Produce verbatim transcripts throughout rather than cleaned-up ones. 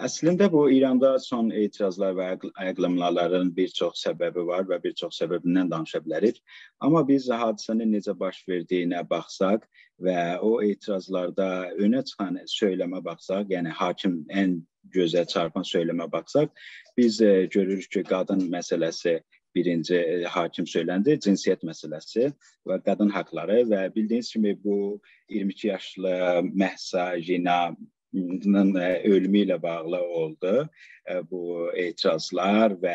اصلینده بو ایراندا سون اعتراضلار و آیاق-، آیاقلانمالارین بیر چوخ سببی وار و بیر چوخ سببیندن دانیشا بیلریک. آمما بیز حادثه‌نین نئجه باش وئردیگینه باخساق و او اعتراضلاردا اؤنه چیخان سؤیلمه باخساق، یعنی حاکم ان گؤزه چارپان سؤیلمه باخساق، بیز، ائ، گؤروروک کی، قادین مسئله‌سی بیرینجی، ائ، حاکم سؤیلندی، جنسیت مسئله‌سی و قادین حاقلاری و بیلدیگینیز کیمی بو اییرمی ایکی یاشلی مهسا ژینانین، ائ، اؤلومو ایله باغلی اولدو، ائ، بو اعتراضلار و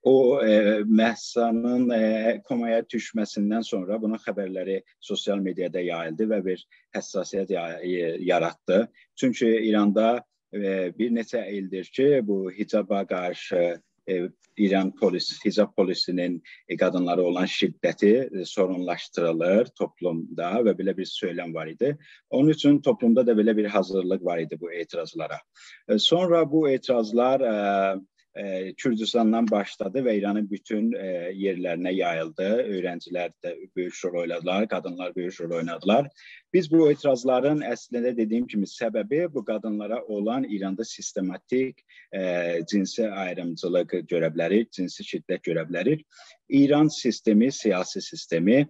او، ائ، مهسانین، ائ، کومایا دوشمه‌سیندن سونرا بونون خبرلری سوسیال مئدیادا یاییلدی و بیر حساسیت یا-، ائ، یاراتدی. چونکی ایراندا، ائ، بیر نئچه ایلدیر کی، بو حجابا قارشی، ائ، ایران پلیس، حجاب پلیسی‌نین، ائ، قادینلارا اولان شدتی، ائ، سورونلاشدیریلیر توپلومدا و بئله بیر سؤیلم وار ایدی. اونون اوچون توپلومدا دا بئله بیر حاضیرلیق وار ایدی بو اعتراضلارا. ائ، سونرا بو اعتراضلار، ائ، ائ، کوردوستاندان باشلادی و ایرانین بوتون، ائ، یئرلرینه یاییلدی. اؤیرنجیلر ده بؤیوک رول اوینادیلار، قادینلار بؤیوک رول اوینادیلار. بیز بو اعتراضلارین اصلینده دئدیگیم کیمی سببی بو قادینلارا اولان ایراندا سیستماتیک، ائ، جنسی آیریمجیلیق گؤره بیلریک، جنسی شدت گؤره بیلریک. ایران سیستمی، سیاسی سیستمی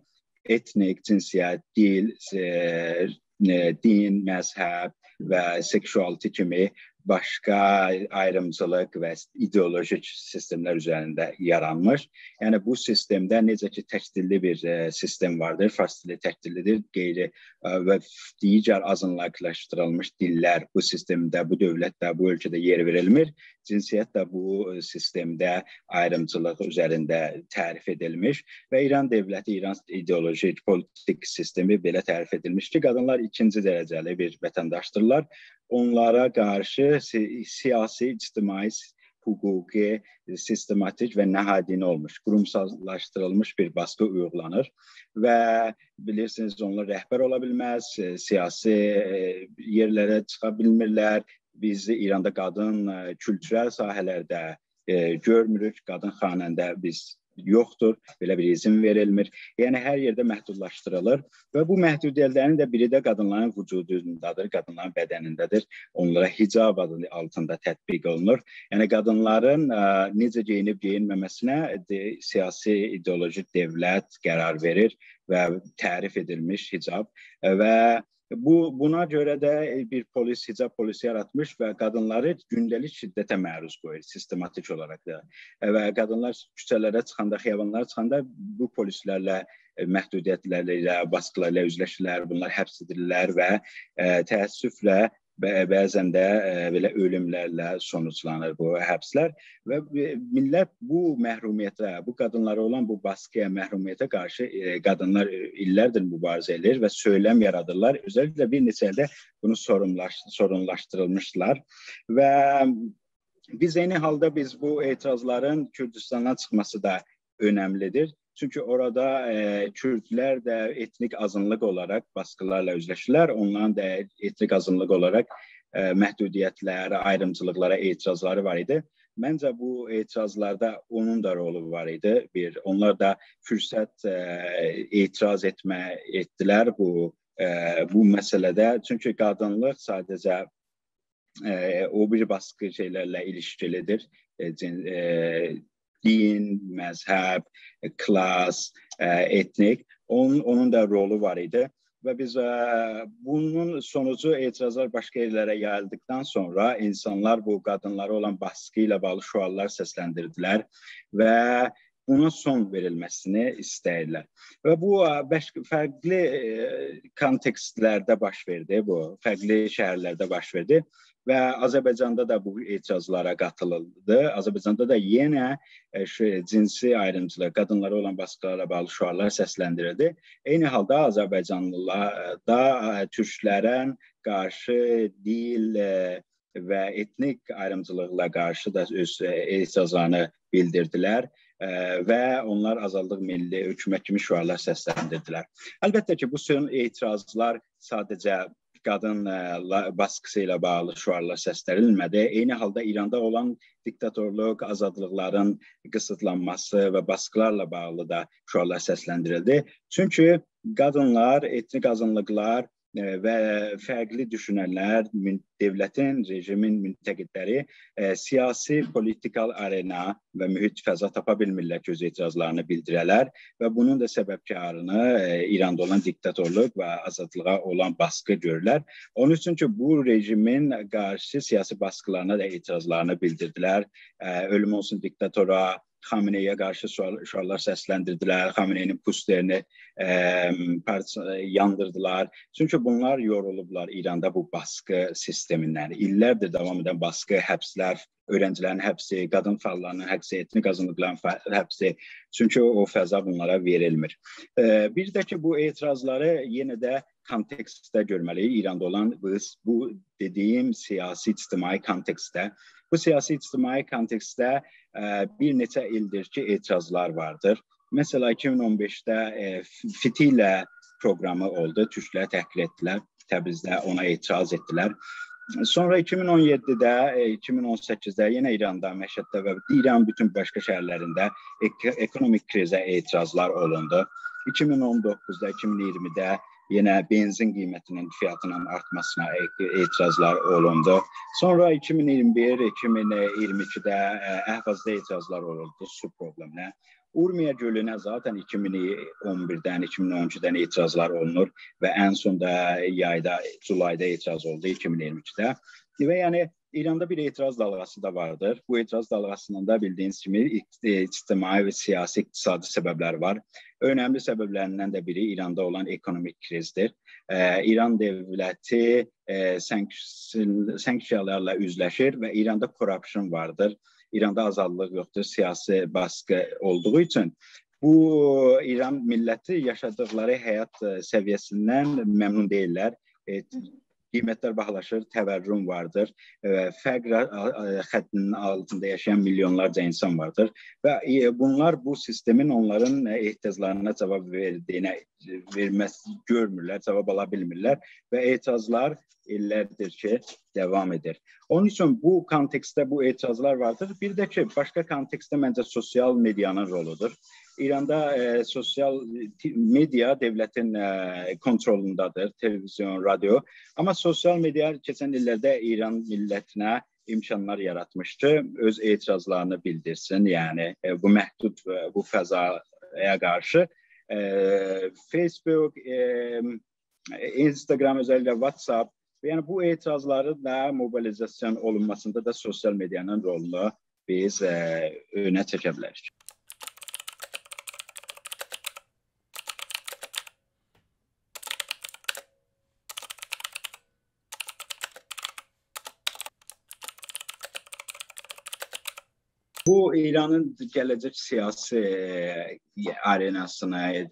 اتنیک، جنسیت، دیل، ائ، ائ، دین، مذهب و سکشوالیتی کیمی باشقا آیریمجیلیق و ایدئولوژیک سیستملر اوزرینده یارانمیش. یعنی بو سیستمده نئجه کی تک دیللی بیر، ائ، سیستم واردیر، فارس دیلی تک دیللی‌دیر، غیری، ائ، و دیگر آزینلیقلاشدیریلمیش دیللر بو سیستمده، بو دؤولتده، بو اؤلکه‌ده یئر وئریلمیر. جنسیت ده بو، ائ، سیستمده آیریمجیلیق اوزرینده تعریف ائدیلمیش و ایران دؤولتی، ایران ایدئولوژیک، پولیتیک سیستمی بئله تعریف ائدیلمیش کی، قادینلار ایکینجی درجه‌لی بیر وطنداشدیرلار. اونلارا قارشی سی-، سیاسی، اجتماعی، حقوقی، سیستماتیک و نهادینه اولموش، قورومساللاشدیریلمیش بیر باسقی اویغولانیر و بیلیرسینیز، اونلار رهبر اولا بیلمز، ائ، سیاسی، ائ، یئرلره چیخا بیلمیرلر. بیز ایراندا قادین، ائ، کولتورل ساحه‌لرده، ائ، گؤرموروک، قادین خواننده بیز یوخدور، بئله بیر اذن وئریلمیر. یعنی هر یئرده محدودلاشدیریلیر و بو محدودیت‌لرین ده بیری ده قادینلارین وجودوندادیر، قادینلارین بدنینده‌دیر. اونلارا حجاب آدی آلتیندا تطبیق اولونور. یعنی قادینلارین، ائ، نئجه گئیینیب گئیینمه‌مه‌سینه، ائ، سیاسی، ایدئولوژیک دؤولت قرار وئریر و تعریف ائدیلمیش حجاب. ائ، و بو، بونا گؤره ده، ائ، بیر پلیس، حجاب پلیسی یاراتمیش و قادینلاری گونده‌لیک شدته معروض قویور سیستماتیک اولاراق دا. ائ، و قادینلار کوچه‌لره چیخاندا، خیابانلارا چیخاندا بو پلیسلرله، ائ، محدودیت‌لرله، باسقیلارلا اوزلشیرلر، بونلار حبس ائدیلرلر و، ائ، تأسفله بع-، بعضا ده، ائ، بئله اؤلوملرله سونوجلانیر بو حبسلر. و، ائ، میللت بو محرومیته، بو قادینلارا اولان بو باسقییا، محرومیته قارشی، ائ، قادینلار، ائ، ایللردیر موباریزه ائدیر و سؤیلم یارادیرلار. اؤزللیکله بیر نئچه ایلده بونو سورونلاش-، سورونلاشدیریلمیشدیلار. و بیز عینی حالدا بیز بو اعتراضلارین کوردوستاندان چیخماسی دا اؤنملی‌دیر. چونکی اورادا، ائ، کوردلر ده ائتنیک آزینلیق اولاراق باسقیلارلا اوزلشیرلر. اونلارین دا ائتنیک آزینلیق اولاراق، ائ، محدودیت‌لر، آیریمجیلیقلارا اعتراضلاری وار ایدی. منجه بو اعتراضلاردا اونون دا رولو وار ایدی. بیر، اونلار دا فرصت، ائ، اعتراض ائتمه، ائتدیلر بو، ائ، بو مسئله‌ده. چونکی قادینلیق ساده‌جه ائ، او بیری باسقی شئیلرله ایلیشکیلی‌دیر. ائ، جن-، ائ، دین، مذهب، ائ، کلاس، ائ، ائتنیک، اونون، اونون دا رولو وار ایدی. و بیز، ائ، بونون سونوجو اعتراضلار باشقا یئرلره یاییلدیقدان سونرا اینسانلار بو قادینلارا اولان باسقی ایله باغلی شعارلار سسلندیردیلر و بونا سون وئریلمه‌سینی ایسته‌ییرلر. و بو، ائ، بش-، فرقلی، ائ، کانتکست‌لرده باش وئردی بو، فرقلی شهرلرده باش وئردی. و آذربایجاندا دا بو اعتراضلارا قاتیلیلدی. آذربایجاندا دا یئنه، ائ، شئی، جنسی آیریمجیلیق، قادینلارا اولان باسقیلارا باغلی شعارلار سسلندیریلدی. عینی حالدا آذربایجانلیلار دا، ائ، تورکلره قارشی دیل، ائ، و ائتنیک آیریمجیلیقلا قارشی دا اؤز، ائ، اعتراضلارینی بیلدیردیلر، ائ، و اونلار آزادلیق، میللی حکومت کیمی شعارلار سسلندیردیلر. البته کی، بو سون اعتراضلار ساده‌جه قادین، ائ، لا-، باسقیسی ایله باغلی شعارلار سسلندیریلمه‌دی. عینی حالدا ایراندا اولان دیکتاتورلوق، آزادلیقلارین قیسیتلانماسی و باسقیلارلا باغلی دا شعارلار سسلندیریلدی. چونکی قادینلار، ائتنیک آزینلیقلار، ائ، و فرقلی دوشوننلر، مون-، دؤولتین، رژیمین منتقدلری، ائ، سیاسی، پولیتیکال آرئنا و محیط، فضا تاپا بیلمیرلر کی، اؤز اعتراضلارینی بیلدیره‌لر و بونون دا سببکارینی، ائ، ایراندا اولان دیکتاتورلوق و آزادلیغا اولان باسقی گؤرورلر. اونون اوچون کی، بو رژیمین قارشی سیاسی باسقیلارینا دا اعتراضلارینی بیلدیردیلر. ائ، اؤلوم اولسون دیکتاتورا، خامنه‌ای‌یه قارشی شعار-، شعارلار سسلندیردیلر، خامنه‌ای‌نین پوسترینی، ائ، پارچا-، یاندیردیلار. چونکی بونلار یورولوبلار ایراندا بو باسقی سیستمیندن. ایللردیر داوام ائدن باسقی، حبسلر، اؤیرنجیلرین حبسی، قادین فعاللاری‌نین حبسی، ائتنیک آزینلیقلارین فع-، حبسی. چونکی او فضا بونلارا وئریلمیر. ائ، بیر ده کی، بو اعتراضلاری یئنه ده کونتکستده گؤرمه‌لی‌ییک. ایراندا اولان بو، بو دئدیییم سیاسی، اجتماعی کونتکستده. بو سیاسی، اجتماعی کونتکستده، ائ، بیر نئچه ایلدیر کی، اعتراضلار واردیر. مثلا، ایکی مین اون بئشده، ائ، ف-، فیتیله پروقرامی اولدو، تورکلری تحقیر ائتدیلر. تبریزده اونا اعتراض ائتدیلر. سونرا ایکی مین اون یئددیده، ائ، ایکی مین اون سککیزده یئنه ایراندا، مشهدده و ایرانین بوتون باشقا شهرلرینده اک-، اکونومیک کریزه اعتراضلار اولوندو. ایکی مین اون دوققوزدا، ایکی مین اییرمیده یئنه بنزین قیمتینین، فیاتینین آرتماسینا اع-، اعتراضلار اولوندو. سونرا ایکی مین اییرمی بیر، ایکی مین اییرمی ایکیده، ائ، اهوازدا اعتراضلار اولوندو سو پروبلئمینه. اورمیه گؤلونه ذاتاً ایکی مین اون بیردن، ایکی مین اون ایکیدن اعتراضلار اولونور و ان سوندا یایدا، جولایدا اعتراض اولدو ایکی مین اییرمی ایکیده. و یعنی ایراندا بیر اعتراض دالغاسی دا واردیر. بو اعتراض دالغاسیندان دا بیلدیگینیز کیمی اق-، اجتماعی و سیاسی، اقتصادی سببلر وار. اؤنملی سببلریندن ده بیری ایراندا اولان اکونومیک کریزدیر. ائ، ایران دؤولتی، ائ، سانکسیون-، سانکسیونلارلا اوزلشیر و ایراندا کوراپشن واردیر. ایراندا آزادلیق یوخدور، سیاسی باسقی اولدوغو اوچون بو ایران میللتی یاشادیقلاری حیات، ائ، سویه‌سیندن ممنون دئییللر. ائ، قیمتلر باهالاشیر، تورم واردیر، ائ، فقر، ا، ا، خطینین آلتیندا یاشایان میلیونلارجا اینسان واردیر و، ائ، بونلار بو سیستمین اونلارین، ائ، احتیاجلارینا جاواب وئردیگینه، وئرمز، گؤرمورلر، جاواب آلا بیلمیرلر و اعتراضلار ایللردیر کی، داوام ائدیر. اونون اوچون بو کونتکستده بو اعتراضلار واردیر. بیر ده کی، باشقا کونتکستده منجه سوسیال مئدیانین رولودور. ایراندا، ائ، سوسیال، ائ، تی-، مئدیا دؤولتین، ائ، کونترولوندادیر، تلویزیون، رادیو. آمما سوسیال مئدیا کئچن ایللرده ایران میللتینه امکانلار یاراتمیشدی، اؤز اعتراضلارینی بیلدیرسین. یعنی، ائ، بو محدود، ائ، بو فضایا قارشی، ائ، فیسبوک، ائ، اینستاگرام، اؤزللیکله واتساپ، یعنی بو اعتراضلارین دا موبیلیزاسیون اولونماسیندا دا سوسیال مئدیانین رولونو بیز، ائ، اؤنه چکه بیلریک. بو ایرانین گله‌جک سیاسی، ائ، آرئناسینا، ائ،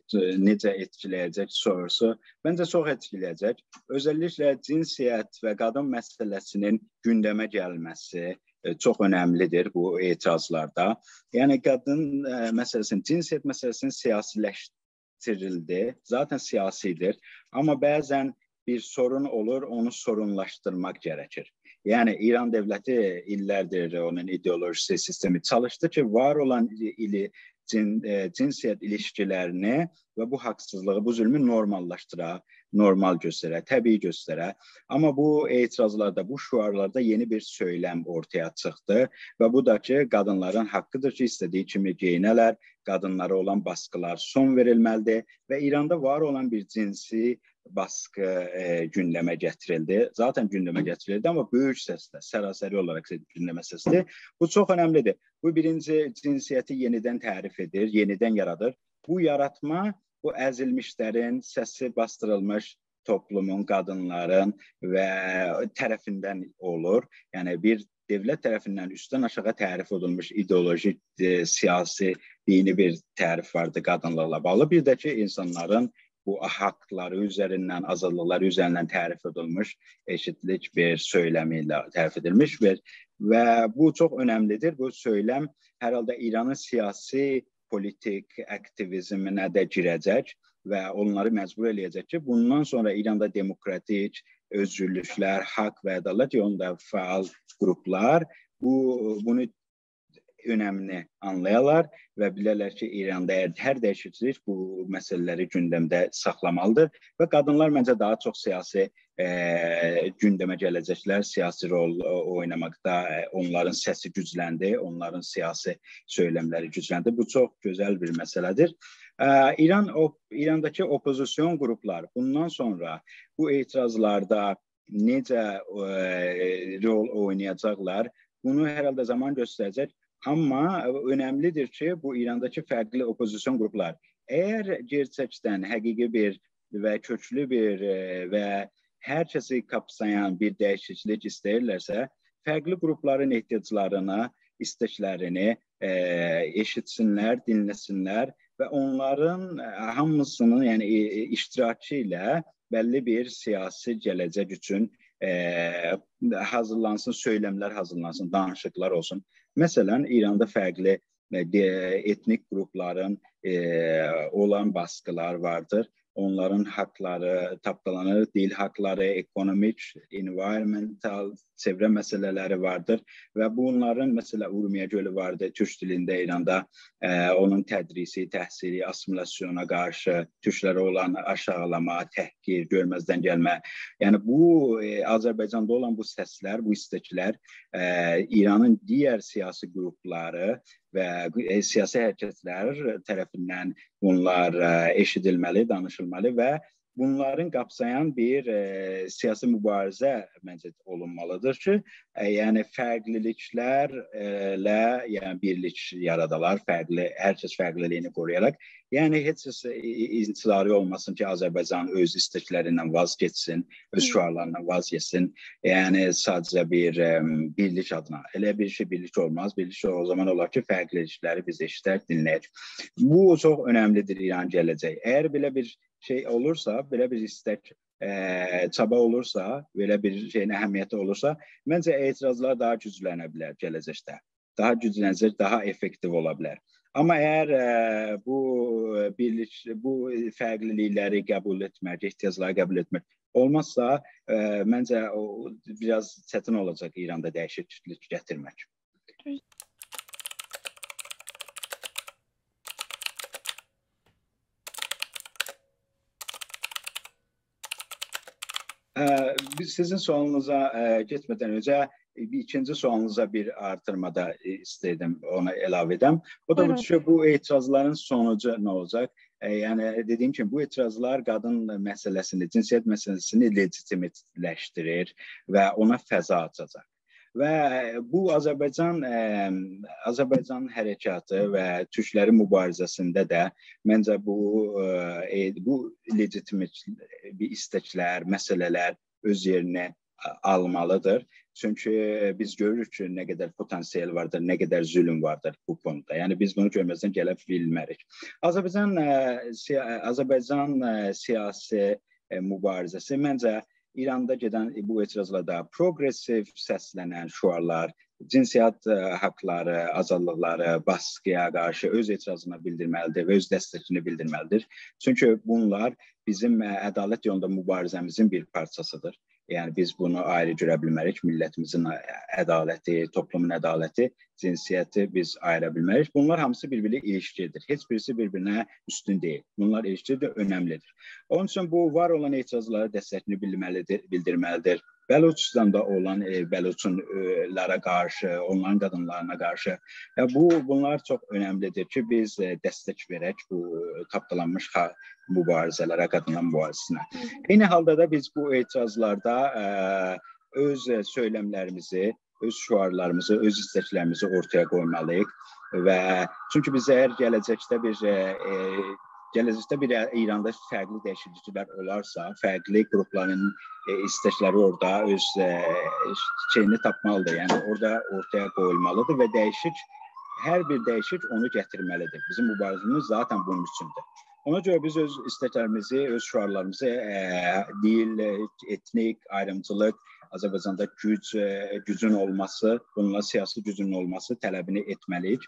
نئجه ائتکیله‌یه‌جک سوروسو، منجه چوخ ائتکیله‌یه‌جک. اؤزللیکله جنسیت و قادین مسئله‌سینین گوندمه گلمه‌سی، ائ، چوخ اؤنملیدیر بو اعتراضلاردا. یعنی، قادین، ائ، مسئله‌سینین، جنسیت مسئله‌سینین سیاسی‌لشدیریلدی. ذاتاً سیاسی‌دیر. آمما بعضاً بیر سورون اولور، اونو سورونلاشدیرماق گره‌کیر. یعنی، ایران دؤولتی ایللردیر اونون ایدئولوژیسی، سیستمی چالیشدی کی، وار اولان ایلی-، جین-، ائ، جنسیت ایلیشکیلرینی و بو حاقسیزلیغی، بو ظولمو نورماللاشدیرا، نورمال گؤستره، طبیعی گؤستره. آمما بو اعتراضلاردا، بو شعارلاردا یئنی بیر سؤیلم اورتایا چیخدی و بو دا کی، قادینلارین حاققیدیر کی، ایسته‌دیگی کیمی گئیینه‌لر، قادینلارا اولان باسقیلار سون وئریلمه‌لیدیر و ایراندا وار اولان بیر جنسی باسقی، ائ، گوندمه گتیریلدی. ذاتاً گوندمه گتیریلدی، آمما بؤیوک سسله، سراسری اولاراق گوندمه سسله. بو چوخ اؤنملیدیر. بو بیرینجی جنسیتی یئنیدن تعریف ائدیر، یئنیدن یارادیر. بو یاراتما، بو ازیلمیشلرین، سسی باسدیریلمیش توپلومون، قادینلارین و طرفیندن اولور. یعنی بیر دؤولت طرفیندن اوستدن آشاغی تعریف اولونموش ایدئولوژیک، ائ، سیاسی، دینی بیر تعریف واردی قادینلیقلا باغلی. بیر ده کی، اینسانلارین بو حاقلاری اوزریندن، آزادلیقلاری اوزریندن تعریف اولونموش ائشیتلیک بیر سؤیلمی ایله تعریف ائدیلمیش بیر و بو چوخ اؤنملیدیر. بو سؤیلم هر حالدا ایرانین سیاسی، پولیتیک آکتیویزمینه ده گیره‌جک و اونلاری مجبور ائله‌یه‌جک کی، بوندان سونرا ایراندا دموکراتیک اؤزگورلوکلر، حاق و عدالت یولوندا فعال قروپلار بو، بونو اؤنمینی آنلایالار و بیله‌لر کی، ایراندا هر، هر دییشیکلیک بو مسئله‌لری گوندمده ساخلامالیدیر و قادینلار منجه داها چوخ سیاسی، ائ، گوندمه گله‌جکلر، سیاسی رول، ائ، اویناماقدا، ائ، اونلارین سسی گوجلندی، اونلارین سیاسی سؤیلملری گوجلندی. بو چوخ گؤزل بیر مسئله‌دیر. ائ، ایران، او، ایرانداکی اوپوزیسیون قروپلار بوندان سونرا بو اعتراضلاردا نئجه، ائ، رول اوینایاجاقلار، بونو هر حالدا زامان گؤستره‌جک. آمما اؤنملیدیر کی، بو ایرانداکی فرقلی اوپوزیسیون قروپلار، اگر گئرچکدن حقیقی بیر و کؤکلو بیر، ائ، و هر کسی قاپسایان بیر دییشیکلیک ایسته‌ییرلرسه، فرقلی قروپلارین احتیاجلارینی، ایستکلرینی، ائ، ائشیتسینلر، دینله‌سینلر و اونلارین، ائ، هامیسینین، یعنی، ائ، ائ، اشتراکی ایله بللی بیر سیاسی گله‌جک اوچون، ائ، حاضیرلانسین، سؤیلملر حاضیرلانسین، دانیشیقلار اولسون. مثلا، ایراندا فرقلی، ائ، دی-، ائتنیک قروپلارین، ائ، اولان باسقیلار واردیر. اونلارین حاقلاری تاپدالانیر، دیل حاقلاری، اکونومیک، environmental، چئوره مسئله‌لری واردیر و بونلارین، مثلا، اورمیه گؤلو واردیر، تورک دیلینده ایراندا، ائ، اونون تدریسی، تحصیلی، آسیمیلاسیونا قارشی، تورکلره اولان آشاغیلاما، تحقیر، گؤرمزدن گلمه. یعنی بو، ائ، آذربایجاندا اولان بو سسلر، بو ایستکلر، ائ، ایرانین دیگر سیاسی قروپلاری و، ائ، سیاسی حرکتلر طرفیندن بونلار، ائ، ائشیدیلمه‌لی، دانیشیلمالی و بونلارین قاپسایان بیر، ائ، سیاسی موباریزه منجه اولونمالیدیر کی، ائ، یعنی فرقلیلیکلرله، یعنی بیرلیک یارادالار، فرقلی، هر کس فرقلیلیگینی قورویاراق. یعنی هئچ کس، ائ، ائ، انتظاری اولماسین کی، آذربایجان اؤز ایستکلریندن واز گئتسین، اؤز هی. شعارلاریندان واز گئتسین. یعنی ساده‌جه بیر، ائم، بیرلیک آدینا. ائله بیر شئی بیرلیک اولماز. بیرلیک او زامان اولار کی، فرقلیلیکلری بیز ائشیدک، دینله‌یک. بو چوخ اؤنملیدیر ایران گله‌جگی. اگر بئله بیر شئی اولورسا، بئله بیر ایستک، ائ، چابا اولورسا، بئله بیر شئیین اهمیتی اولورسا، منجه اعتراضلار داها گوجلنه بیلر گله‌جکده. داها گوجلنه‌جک، داها افکتیو اولا بیلر. آمما اگر، ائ، بو بیرلیک، بو فرقلیلیکلری قبول ائتمک، احتیاجلاری قبول ائتمک اولمازسا، ائ، منجه او بیر آز چتین اولاجاق ایراندا دییشیکلیک گتیرمک. ائ، بیز سیزین سؤالینیزا، ائ، گئتمه‌دن اؤنجه، ائ، بیر ایکینجی سؤالینیزا بیر آرتیرما دا، ائ، ایسته‌ییردیم، اونا علاوه ائدم. او دا بودور بویورون. کی، بو اعتراضلارین سونوجو نه اولاجاق؟ ائ، یعنی، دئدیگیم کیمی، بو اعتراضلار قادین مسئله‌سینی، جنسیت مسئله‌سینی لئجیتیملشدیریر و اونا فضا آچاجاق. و بو آذربایجان، ائ، آذربایجان حرکاتی و تورکلرین موباریزه‌سینده ده منجه بو، ائ، ائ، بو لئجیتیم بیر ایستکلر، مسئله‌لر اؤز یئرینی آلمالیدیر. چونکی بیز گؤروروک کی، نه قدر پتانسیل واردیر، نه قدر ظلم واردیر بو قونودا. یعنی بیز بونو گؤرمزدن گله بیلمه‌ریک. آذربایجان، ائ، سیا-، آذربایجان، ائ، سیاسی، ائ، موباریزه‌سی منجه ایراندا گئدن بو اعتراضلاردا پروگرسیو سسلنن شعارلار، جنسیت، ائ، حاقلاری، آزادلیقلاری، باسقییا قارشی اؤز اعتراضینی بیلدیرمه‌لیدیر و اؤز دستگینی بیلدیرمه‌لیدیر. چونکی بونلار بیزیم، ائ، عدالت یولوندا موباریزه‌میزین بیر پارچاسیدیر. یعنی بیز بونو آیری گؤره بیلمه‌ریک. میللتیمیزین عدالتی، توپلومون عدالتی، جنسیتی بیز آییرا بیلمه‌ریک. بونلار هامیسی بیر-بیری ایله ایلیشکیلیدیر. هئچ بیریسی بیر-بیرینه اوستون دئییل. بونلار ایلیشکیلیدیر، اؤنملیدیر. اونون اوچون بو وار اولان اعتراضلارا دستگینی بیلمه‌لیدیر، بیلدیرمه‌لیدیر. بلوچستاندا اولان، ائ، بلوچون، ائ، لره قارشی، اونلارین قادینلارینا قارشی. یا بو، بونلار چوخ اؤنملیدیر کی، بیز، ائ، دستک وئرک بو، ائ، تاپدالانمیش خا-، موباریزه‌لره، قادینلار موباریزه‌سینه. هی هی. عینی حالدا دا بیز بو اعتراضلاردا، ائ، اؤز، ائ، سؤیلملریمیزی، اؤز شعارلاریمیزی، اؤز ایستکلریمیزی اورتایا قویمالیییق و چونکی بیز اگر گله‌جکده بیر، ائ، ائ، گله‌جکده بیر ایراندا فرقلی دییشیکلیکلر اولارسا، فرقلی قروپلارین، ائ، ایستکلری اورادا اؤز، ائ، شئیینی تاپمالیدیر. یعنی اورادا اورتایا قویولمالیدیر و دییشیک، هر بیر دییشیک اونو گتیرمه‌لیدیر. بیزیم موباریزه‌میز ذاتاً بونون اوچوندور. اونا گؤره بیز اؤز ایستکلریمیزی، اؤز شعارلاریمیزی، ائ، دیل، ائ، ائتنیک آیریمچیلیق، آذربایجاندا گوج، ائ، گوجون اولماسی، بونونلا سیاسی گوجون اولماسی طلبینی ائتمه‌لیییک.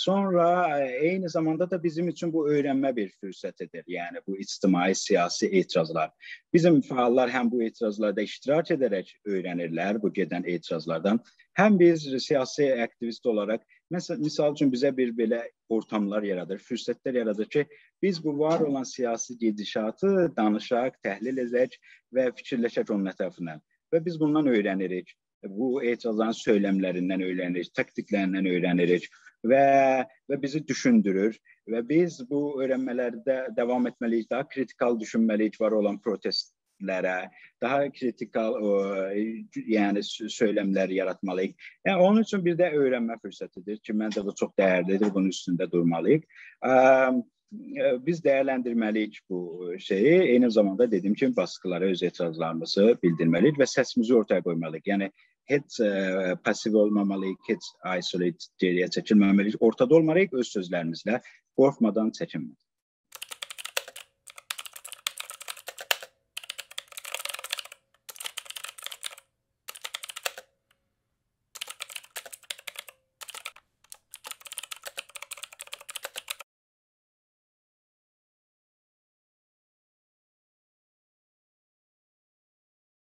سونرا، ائ، عینی زاماندا دا بیزیم اوچون بو اؤیرنمه بیر فرصتیدیر. یعنی بو اجتماعی سیاسی اعتراضلار. بیزیم فعاللار هم بو اعتراضلاردا اشتراک ائده‌رک اؤیرنیرلر بو گئدن اعتراضلاردان، هم بیز سیاسی آکتیویست اولاراق مثلا، مثال اوچون بیزه بیر بئله اورتاملار یارادیر، فرصتلر یارادیر کی، بیز بو وار اولان سیاسی گئدیشاتی دانیشاق، تحلیل ائدک و فیکیرلشک اونون اطرافیندان. و بیز بوندان اؤیره‌نیریک. بو اعتراضلارین سؤیلملریندن اؤیره‌نیریک، تاکتیکلریندن اؤیره‌نیریک و، و بیزی دوشوندورور. و بیز بو اؤیرنمه‌لرده داوام ائتمه‌لی‌ییک، داها کریتیکال دوشونمه‌لی‌ییک وار اولان پروتستلره، داها کریتیکال، او، یعنی سؤ-، سؤیلملر یاراتمالی‌ییق. یعنی اونون اوچون بیر ده اؤیرنمه فرصتی‌دیر کی، منجه بو چوخ دیرلی‌دیر، بونون اوستونده دورمالی‌ییق. ام، ائ، بیز دیرلندیرمه‌لی‌ییک بو شئیی. عینی زاماندا دئدیییم کیمی باسقیلارا اؤز اعتراضلاریمیزی بیلدیرمه‌لی‌ییک و سسیمیزی اورتایا قویمالی‌ییق. یعنی هئچ، ائ، پاسیو اولمامالی‌ییق، هئچ آیسولئیت، گئری‌یه چکیلمه‌مه‌لی‌ییک. اورتادا اولمالی‌ییق، اؤز سؤزلریمیزله، قورخمادان، چکینمه‌دن.